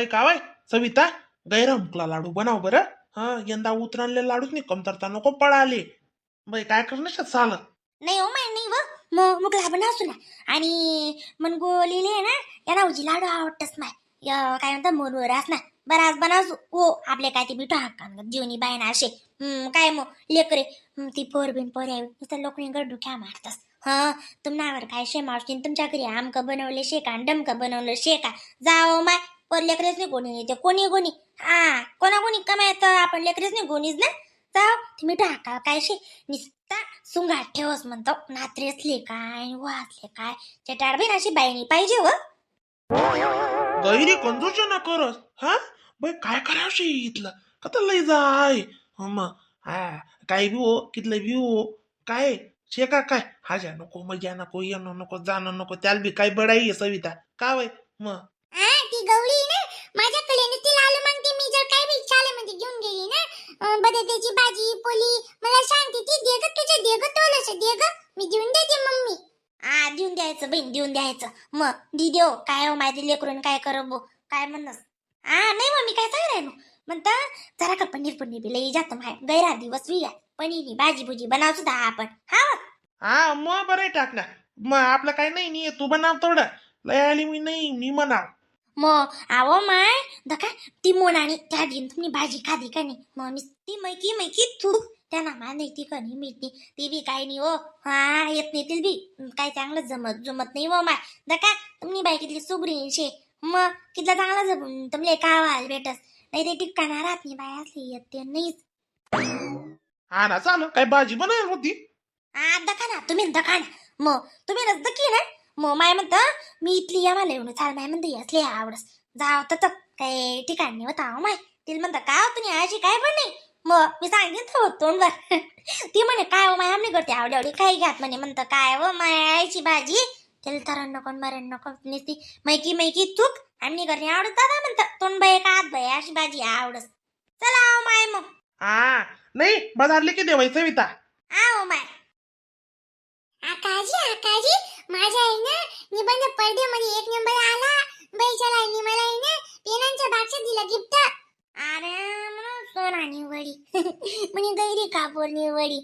बाई कावाय सविता, गैरा मुकला लाडू बनाव बरं. हा, यंदा उतरानले लाडूच नाही कमतरता नको पळाले. बाई, काय करणार चाल? नाही हो माय, नाही व. मग मुगला बनावसू ना आणि मन गोलीले ना या नावजी लाडू आवडतस माय. काय म्हणतात, मुरमुरास ना बराच बनावसू. हो, आपले काय ते बिठो हक्का जीवनी बाय ना असे. काय मग लेकरे, ती पोर बिन पोर यावी नुसतं लोकणी गड्डू ख्या मारतस. हा, तुम्हावर काय शे मावशी, तुमच्या घरी आमकं बनवले शे का, डमकं बनवलं शे का? जाओ माय, पर लेकरेच नाही कोणी येते कोणी कोणी. हा, कोणा कोणी कमायचं, आपण लेकरेच नाही कोणीच ना. जाओ, ते मिठो हक्का काय शे, निस्ता सुंगाट ठेवस म्हणतो. नात्रे असले काय, वाचले काय, चटाड बिन अशी बाईनी पाहिजे व. गैरी कंजूस ना करस. हा बाई, काय करावशी इथलं कत लय जाय. मग हा, काय बी हो, कितलं बी हो, काय शे का काय, हाज्या नको, मजा नको, येणं नको, जाणं नको, त्याला बी काय बडाई आहे सविता का वय मग. हा, ती गवळी ना माझ्याकडे नुसती लालू मागते. मी जर काय बी शाळेमध्ये घेऊन गेली ना, बटाट्याची भाजी पोली, मला सांगते ती, दे ग तुझ्या, दे ग तोलस, दे ग, मी देऊन देते मम्मी. हा, देऊन द्यायचं बहीण, देऊन द्यायचं. मग दी देव काय हो, माहिती लेकरून काय कर बो, काय म्हणस. हा, नाही मग मी काय सांग राहिलो म्हणता, जरा का पनीर पनीर बी लई जात माय, गैरा दिवस विया पनीर भाजी भुजी बनाव सुद्धा आपण हा. हा, मग बरं टाक ना मग, आपलं काय नाही नाही, तू बनाव थोडं, लय आली मी नाही, मी म्हणाव. मग आवो माय, दका ती मोनाणी त्या दिन तुम्ही भाजी खादी का नाही? मग ती मैकी मैकी थूक त्यांना मा नाही ती कणी मीठ नाही ती बी काय नाही हो. हा, येत नाही ती बी काय चांगलं जमत जुमत नाही हो माय. दका तुम्ही बाई कितली सुगरी शे, मग कितला चांगला जमून तुमले कावाल भेटस नाही, ते टिपकाना राहत नाही बाय, असली येत ते नाहीच. हा ना, चाल काय भाजी बनवेल होती. हा, दखा ना तुम्ही, दखा ना मग तुम्ही रस दकी ना. मग माय म्हणता, मी इथली या मला येऊन चाल. माय म्हणते असले आवडस जाव तर काय ठिकाण नाही होता. माय तिला म्हणता का हो तुम्ही अशी काय पण नाही. मग मी सांगितलं हो तोंडवर. ती म्हणे काय हो माय, आम्ही करते आवडी आवडी काही घ्यात म्हणे. म्हणतं काय हो मायाची भाजी, त्याला तरण नको मरण नको, नुसती मैकी मैकी चूक आम्ही करणे आवडत दादा म्हणतं तोंड बाय का आत बाय अशी भाजी आवडस. चला आओ माय मग. हा, नाही बाजारले की देवाई सविता. आओ माय. आकाजी, आकाजी, माझ्या आहे ना निबंध स्पर्धेमध्ये एक नंबर आला. बाईच्या आईने मला आहे ना पेनांच्या बाक्स दिला गिफ्ट. अरे म्हणून सोना निवडी म्हणे गैरी कापूर निवडी.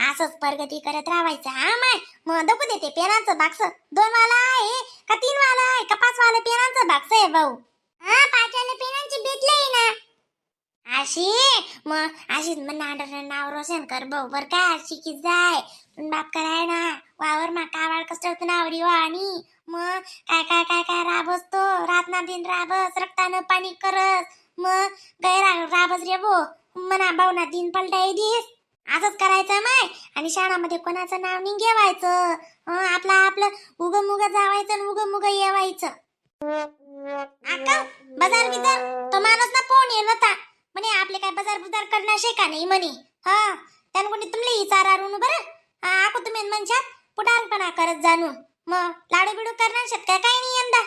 असंच प्रगती करत राहायचं. हा माय, मग दखू देते पेनाचं बाक्स, दोन वाला आहे का तीन वाला आहे का पाच वाला पेनाचं बाक्स आहे भाऊ? हा, पाचवाला पेनांची भेटलंय ना. अशी मग अशीच मग नाडर नाव रोशन कर भाऊ बर का, शिकी जाय. पण बाप कराय ना वावर मा कावाळ कष्ट नावडी वाणी, मग काय काय काय काय राबस तो, रात ना दिन राबस, रक्तानं पाणी करस, मग गैरा राबस रे भो मना भाऊना दिन पलटाई दिस. असंच करायचं माय आणि शाळामध्ये कोणाचं नाव नाही घेवायचं. आपलं आपलं उग मुग जावायचं आणि उग मुग येवायचं. आका बाजार बिजार तो माणूस ना फोन येईल होता म्हणे, आपले काय बाजार बुजार करणार शे का नाही म्हणे. हा, त्यानं कोणी तुमले इचारा रुनू बरं. हा, आको तुम्ही म्हणशात पुटाणपणा करत जाणू, मग लाडू बिडू करणार शेत काय काय नाही यंदा.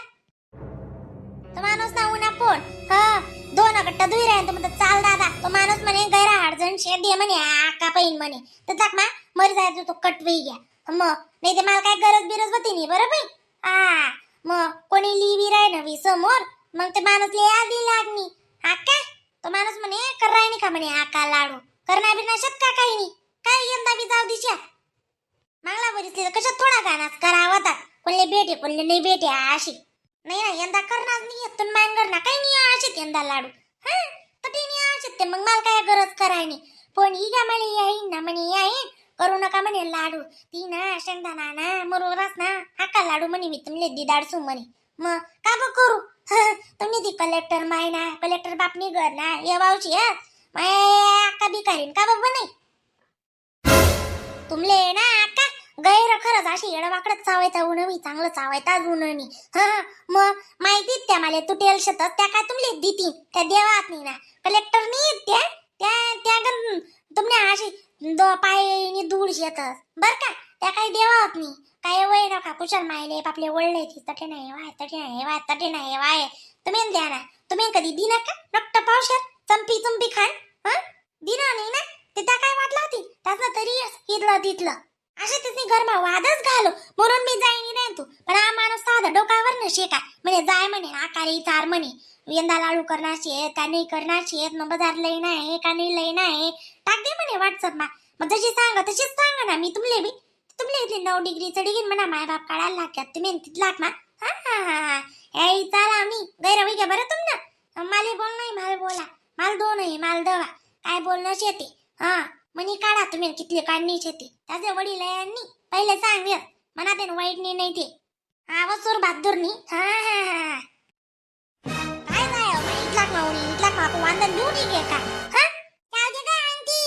तो माणूस ना उन्हा फोन, हा, दोन अगट्टा दुई राहील तो म्हणतो चाल दादा. तो माणूस म्हणे गैरा अडचण शे दे म्हणे आका पहिन म्हणे, तर टाक मा मर जायचो तो कटवई घ्या. मग नाही ते मला काय गरज बिरज होती नाही बरं बाई. हा, मग कोणी लिवी राय नवी समोर, मग ते माणूस ले आधी लागणी. हा का, तो माणूस म्हणे कराय नाही का म्हणे आका लाडू करणार बिरणार शेत का काही नाही काय यंदा बी जाऊ दिशा. मागला बरीच कशात थोडा गाणाच करावा होता, कोणले भेटे कोणले नाही भेटे अशी नाही ना यंदा करणार नाही तुन मान करणार काही नाही अशीच यंदा लाडू. हा, तर ते नाही अशीच ते मग मला काय गरज कराय नाही. पण ही घ्या म्हणे येईन ना म्हणे येईन करू नका म्हणे लाडू ती ना शेंगदाणा ना मरोरास ना हाका लाडू म्हणे मी तुमले दिदाडसू म्हणे. मग का बघ करू? तुम्ही ती कलेक्टर माय ना कलेक्टर बापनी घर ना ये वावशी हा माय अक्का भिकारीन का बाबा नाही तुमले ना अक्का गैर खरंच अशी येडवाकडं चावायचा उन्हवी चांगलं चावायचा उन्हणी. हा, मग माहितीच त्या मला तुटेल शेतात त्या काय तुमले देतीन त्या देवात नाही ना कलेक्टर नाही त्या त्या त्या गण तुमने अशी पायनी धूळ शेतात बर का, त्या काही देवात नाही काय वय नका कुशल मायले आपले वळले ती तठे नाही वाय तठे नाही वाय तठे नाही वाय. तुम्ही द्या ना, तुम्ही कधी दी नका रक्त पावशात चंपी चंपी खान. हा, दिना नाही ना ते त्या काय वाटलं होती त्याचं तरी इथलं तिथलं असे तिथे घरमा वादच घालो म्हणून मी जाईन नाही तू. पण हा माणूस साधा डोकावर न शेका म्हणे जाय म्हणे आकारी चार म्हणे. यंदा लाडू करणार शे का नाही करणार शेत, मग बाजार लई आहे का नाही लई आहे, टाक दे म्हणे व्हॉट्सअप मा. मग जशी सांगा तशीच सांगा ना मी तुमले बी. तुमले इथले 9 डिग्री चढी घेईन म्हणा, माय बाप काढायला लागतात तुम्ही तिथलाक मा. हा हा हा हा, ए चला मी गैरवी घ्या बरं तुम ना. माले बोल नाही, माल बोला, माल दो नाही, माल दवा काय बोलणं शेते. हा म्हणी काढा तुम्ही कितली काढणी शेती. त्याचे वडील यांनी पहिले सांग म्हणा ते वाईट नाही नाही ते. हा वसूर बहादूर नी. हा हा हा, काय जाय इटलाक माऊनी इटलाक माकू वांदन देऊ नी का? हा जाऊ दे का आंटी,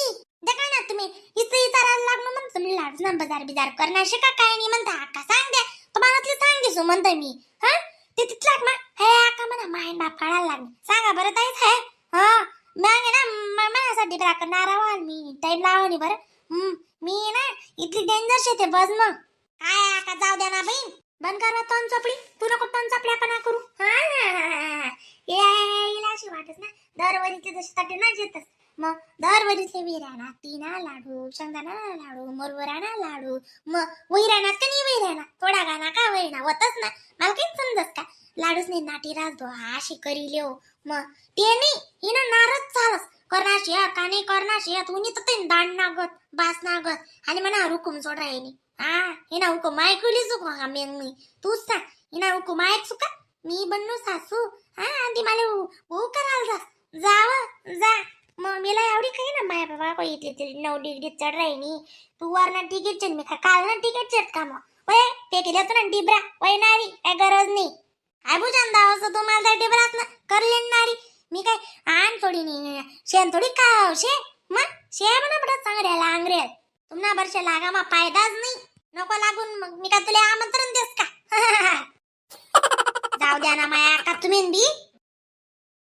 देखा ना तुम्ही इथं इचारायला लागलो म्हणून तुम्ही लाडू ना बाजार बिजार करणार शे का काय नाही म्हणता. आका सांग द्या तुम्हाला सांग देसू म्हणता मी. हा ते तिथलाक मा हे आका म्हणा माय बाप काढायला लागले. सांगा बरं ताईच हे. हा मग ना मनासाठी बरा करणार आहो मी टाइम लावणी बरं. मी ना इथली डेंजर शेते बस मग. काय आका जाऊ द्या ना बहीण, बंद करा तोंड चोपडी. तू नको तोंड चोपड्यापणा करू. हा हा, हा, हा. ये अशी वाटत ना दरवरीचे जसे तटे ना येतच मग दरवरीचे विराणा तीना लाडू, शेंगदाणा लाडू, मुरमुराना लाडू, मग वैराणात का नाही वैराणा थोडा गाणा का वैरणा होतच ना. मला काहीच समजत का लाडूच नाही नाटी राजतो अशी करी लिहो. मग ते नाही हिनं नारच चालस करणार शे का नाही करणार शे. तू तर ते दांड नागत बास नागत आणि म्हणा हुकुम सोड राहिली. हा हिना हुकुम ऐकली चुक हा मेंग मी तूच सांग हिना हुकुम ऐक चुका मी बनलो सासू. हा आणि मला भाऊ करायला जा जाव जा. मग मला एवढी काही ना माया बाबा कोई इथली तरी 9 डिग्री चढ राहिनी. तू वरना तिकीट चढ, मी काय काल ना तिकीट चढ का मग वय ते केलं होतं ना डिब्रा वय नारी काय गरज नाही. काय बुजान दावस तुम्हाला त्या डिब्रात ना करले नारी. मी काय आण थोडी नाही शेण थोडी का शे मग शे म्हणा बडा चांगल्या आंगरेल तुम्हाला बरशे लागा मा फायदाच नाही नको लागून. मग मी काय तुला आमंत्रण देस का? जाऊ द्या ना माया का तुम्ही बी.